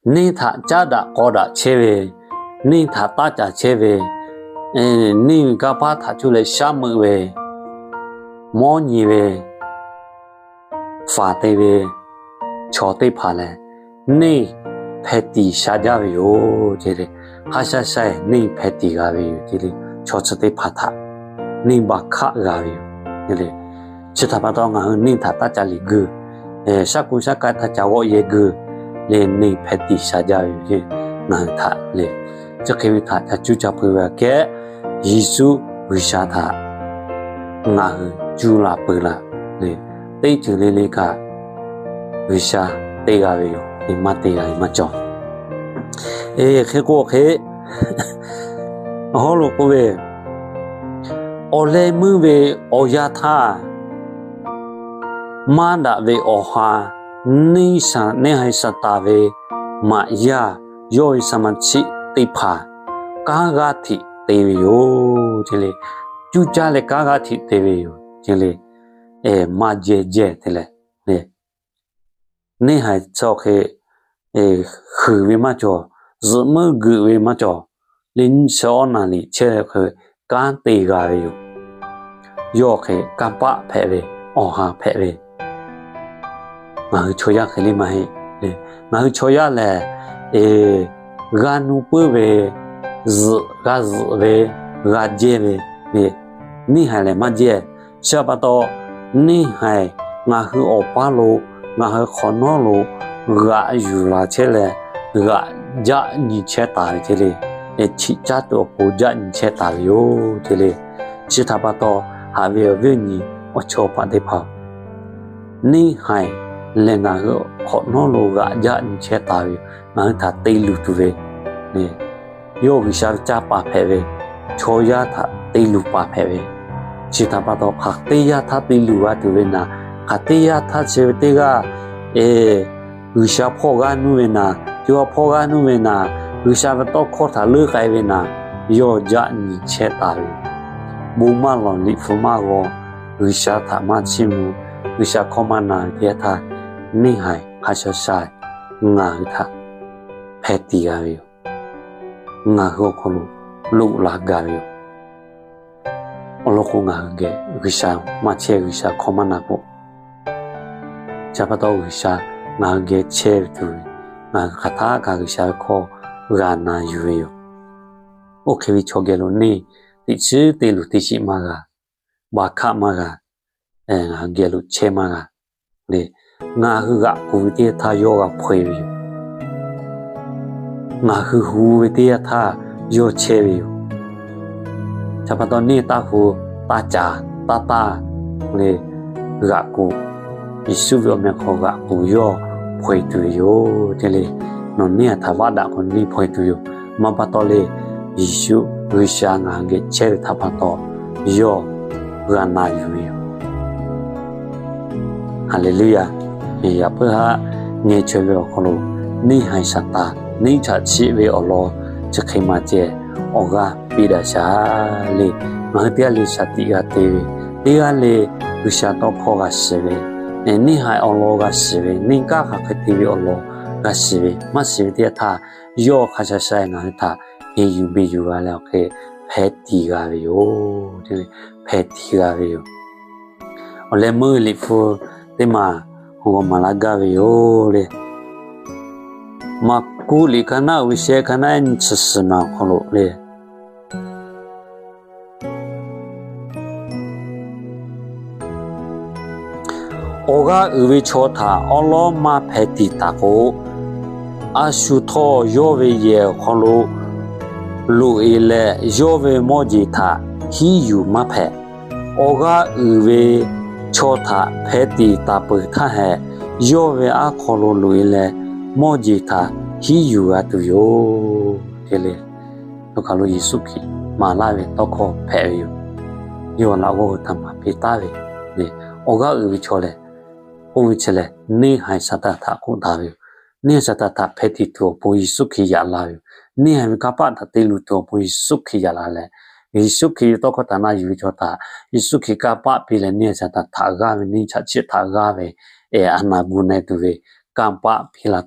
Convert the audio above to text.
neˇ htaꞈ caˉ daꞈ k'aw daꞈ chehˇ ve, neˇ htaꞈ taˇ caˍ chehˇ ve, neˇ ve kanˇ paˆ htaꞈ cuˇ leh shaˉ meuˆ ve, mawˇ nyi ve, faˍ te ve chaw teˇ hpaˍ lehˬ, neˇ hpeh tiˍ sha jaˇ ve yoˬ ce le. Hk'a sha sha-e neˇ hpeh tiˍ g'a ve yoˬ ce le. Chaw chi teˇ hpaˍ htaꞈ neˇ baˬ hkaˆ g'a ve yoˬ ce le. Chi htaꞈ pa taw ngaˬ hui neˇ htaꞈ taˇ ca liꞈ guiˇ, shaˉ kuiˬ shaˉ k'ai htaꞈ ca g'awˆ yehˇ guiˇ leh neˇ hpeh tiˍ sha jaˇ ve yoˬ ce. Ngaˬ hui htaꞈ le, chi hk'e ve htaꞈ ca cuˇ ca pui ve aꞈ kehˉ, Yeˍsuˆ G'uiˬsha htaꞈ ngaˬ hui cuˇ la peuˬ laˬ le, teˇ ceuˬ le le kaꞈ G'uiˬsha te g'a ve yoˬ. Maˇ te g'a ve maˇ cawˬ. Hk'e k'o hk'e, awˬ hawˉ lo k'oˆ ve, awˬ leh meuˇ ve awˬ yanˇ htaˇ, maˇ daꞈ ve awˬ ha, neˇ haiˬ Saˍtanˍ ve maꞈ yaˇ, yawˇ ve saˍmaˍ chiˆ teˇ hpaˍ kanˉ g'aˇ hteꞈ te ve yoˬ ce le. Cuˇ caˇ leh kanˉ g'aˇ hteꞈ te ve yoˬ ce le. Maˇ jehˇ jehˇ te leh, neˇ haiˬ chaw hk'e huiˍ ve maˇ cawˬ, zuhꞈ meuˇ geuꞈ ve maˇ cawˬ, le nyiˇ chi awˉ naˍ liꞈ chehˇ hk'e kanˉ te g'a ve yoˬ. Yawˇ hk'e kanˇ paˆ hpehꞈ ve, awˬ ha hpehꞈ ve, ngaˬ hui chaw yaˇ hk'e le maˇ heˆ. Ngaˬ hui chaw yaˇ lehˬ, g'a nuˇ puiˉ ve, zuhꞈ g'a zuhꞈ ve, g'a jehˇ ve, neˇ haiˬ lehˬ maˇ jehˇ. Chi htaꞈ pa taw, neˇ haiˬ ngaˬ hui awˬ paˇ lo, ngaˬ hui hk'awꞈ nawˉ lo g'aꞈ yuˬ la chehˇ leh, g'aꞈ jaˆ nyi chehˇ taˍ ve ce le. Chiꞈ caˇ tuˬ awˬ pon jaˆ nyi chehˇ taˍ ve yoˬ ce le. Chi htaꞈ pa taw, haꞈ ve awˬ viˉ awˬ nyi awˬ chawˇ paˍ teˇ hpaˍ, neˇ haiˬ lehˬ ngaˬ hui hk'awꞈ nawˉ lo g'aꞈ jaˆ nyi chehˇ taˍ ve yoˬ. Ngaˬ hui htaꞈ te luˬ tuˬ ve, yawˇ G'uiˬsha ve caˇ paˍ hpehꞈ ve, chaw yaˇ htaꞈ te luˬ paˍ hpehꞈ ve. Chi htaꞈ pa taw, hk'aˬ teˇ yanˇ htaˇ te luˬ g'a tuˬ ve naˍ, hk'aˬ teˇ yanˇ htaˇ chi ve teˇ g'aˇ, G'uiˬsha hpawˇ g'aˇ nuˇ ve naˍ, co ha hpawˇ g'aˇ nuˇ ve naˍ, G'uiˬsha ve tawˇ hkawˇ htaꞈ leuˉ k'ai ve naˍ, yawˇ jaˆ nyi chehˇ taˍ ve yoˬ. Bon maˇ lawˬ, liꞈ hpu maˇ g'aw, G'uiˬsha htaꞈ maˇ chiˇ mvuh, G'uiˬsha hkawˇ maˇ na ve teˇ yanˇ htaˇ, neˇ haiˬ hk'a sha sha ngaˬ hui htaꞈ hpeh tiˍ g'a ve yoˬ. Ngaˬ hui awˬ hk'aw lo loꞈ la gaˬ ve yoˬ. Awˬ lawn k'o, ngaˬ hui geh G'uiˬsha maˇ chehˇ, G'uiˬsha hkawˇ maˇ na k'o, chi pa taw G'uiˬsha ngaˬ hui geh chehˇ ve tuˬ, ngaˬ hui hk'aˬ htaˇ kaꞈ G'uiˬsha ve hkawˇ g'a na yuˬ ve yoˬ. Oˇ hk'e ve chaw geh lo neˇ teꞈ chiˉ te luˬ teˇ shiˆ maˇ g'a, baˬ hkaˆ maˇ g'a, ngaˬ hui geh lo chehˇ maˇ g'a. Ngaˬ hui g'aꞈ kuˬ ve teˇ yanˇ htaˇ yawˇ g'a hpaw e ve yoˬ. Ngaˬ hui hu ve teˇ yanˇ htaˇ yawˇ chehˇ ve yoˬ. Chi pa taw neˇ taˇ hu, taˇ caˍ, taˇ taˇ, le, g'aꞈ kuˬ, Yeˍsuˆ ve awˬ meh hk'aw g'aꞈ kuˬ yawˇ hpaw e tuˬ ve yoˬ ce le. Nawˬ neˇ haiˬ htaꞈ vaˆ daꞈ k'o neˇ hpaw e tuˬ yoˬ. Maˇ pa taw le, Yeˍsuˆ G'uiˬsha ngaˬ hui geh chehˇ ve htaꞈ pa taw, yawˇ g'a na yuˬ ve yoˬ. Haˍleˍluˇyaˬ. Yaꞈ puiˉ haˉ ngeh chaweh ve awˬ hk'aw lo, neˇ haiˬ Saˍtanˍ neˇ chaꞈ chiˆ ve awˬ lawn chi hk'e maˇ ceh awˬ g'aˇ piˇ daꞈ shaˍ le. Ngaˬ hui teˇ g'aˇ le shaˍ tiꞈ g'a te ve, teˇ g'aˇ le G'uiˬsha tawˇ hkawˇ g'a shiˍ ve, neˇ haiˬ awˬ lawn g'a shiˍ ve, neˇ kaˉ hk'aˬ hk'e te ve awˬ lawn g'a shiˍ ve, maˇ shiˍ ve teˇ yanˇ htaˇ, yawˇ hk'a sha sha ngaˬ hui htaꞈ heˍ yuˬ beˬ yuˬ g'a leh awˬ hk'e hpeh tiˍ g'a ve yoˬ. Hpeh tiˍ g'a ve yoˬ. Awˬ leh meuˇ ve liꞈ hpu teˇ maˬ g'aw maˍ laˇ gaˇ ve yoˬ le. Maˍkuˆ liꞈ ka naˆ uiˍ sheh ka naˆ ehˉ nyi chi suhˍ maˬ awˬ hk'aw lo le, awˬ g'aˇ uiˍ ve chaw htaꞈ awˉ lawˉ maˇ hpeh tiˍ taˍ k'o, a shu htawˇ yawˇ ve yehˬ awˬ hk'aw lo loꞈ e leh yawˇ ve mawˇ jeˬ htaꞈ hiˉ yuˬ maˇ hpehꞈ. Awˬ g'aˇ uiˍ ve chaw htaꞈ hpeh tiˍ taˍ peuˬ htaˇ hehꞈ, yawˇ ve aˉ hk'aw lo loꞈ e leh mawˇ jeˬ htaꞈ hiˉ yuˬ g'a tuˬ yoˬ ce le. Yeˍsuˆ Hkriꞈ maˍ laˇ ve tawˇ hkawˇ hpehꞈ ve yoˬ. Yawˇ laꞈ g'awˇ hui htaꞈ maˍ piˇ taˍ ve, awˬ g'aˇ uiˍ ve chaw lehˬ, k'oˆ ve chi lehˬ, neˇ haiˬ Saˍtanˍ htaꞈ k'oˆ taˍ ve yoˬ. Neˇ haiˬ Saˍtanˍ htaꞈ hpeh tiˍ tuˬ awˬ pon Yeˍsuˆ Hkriꞈ yaꞈ la ve yoˬ. Neˇ haiˬ ve kanˇ paˆ htaꞈ te luˬ tuˬ awˬ pon Yeˍsuˆ Hkriꞈ yaꞈ la leh, Yeˍsuˆ Hkriꞈ ve tawˇ hkawˇ htaꞈ na yuˬ ve chaw htaꞈ Yeˍsuˆ Hkriꞈ kanˇ paˆ piˇ leh neˇ haiˬ Saˍtanˍ htaꞈ g'aˇ ve, neˇ chaꞈ chiˆ htaꞈ g'aˇ ve, a naˍ gu na tuˬ ve kanˇ paˆ piˇ la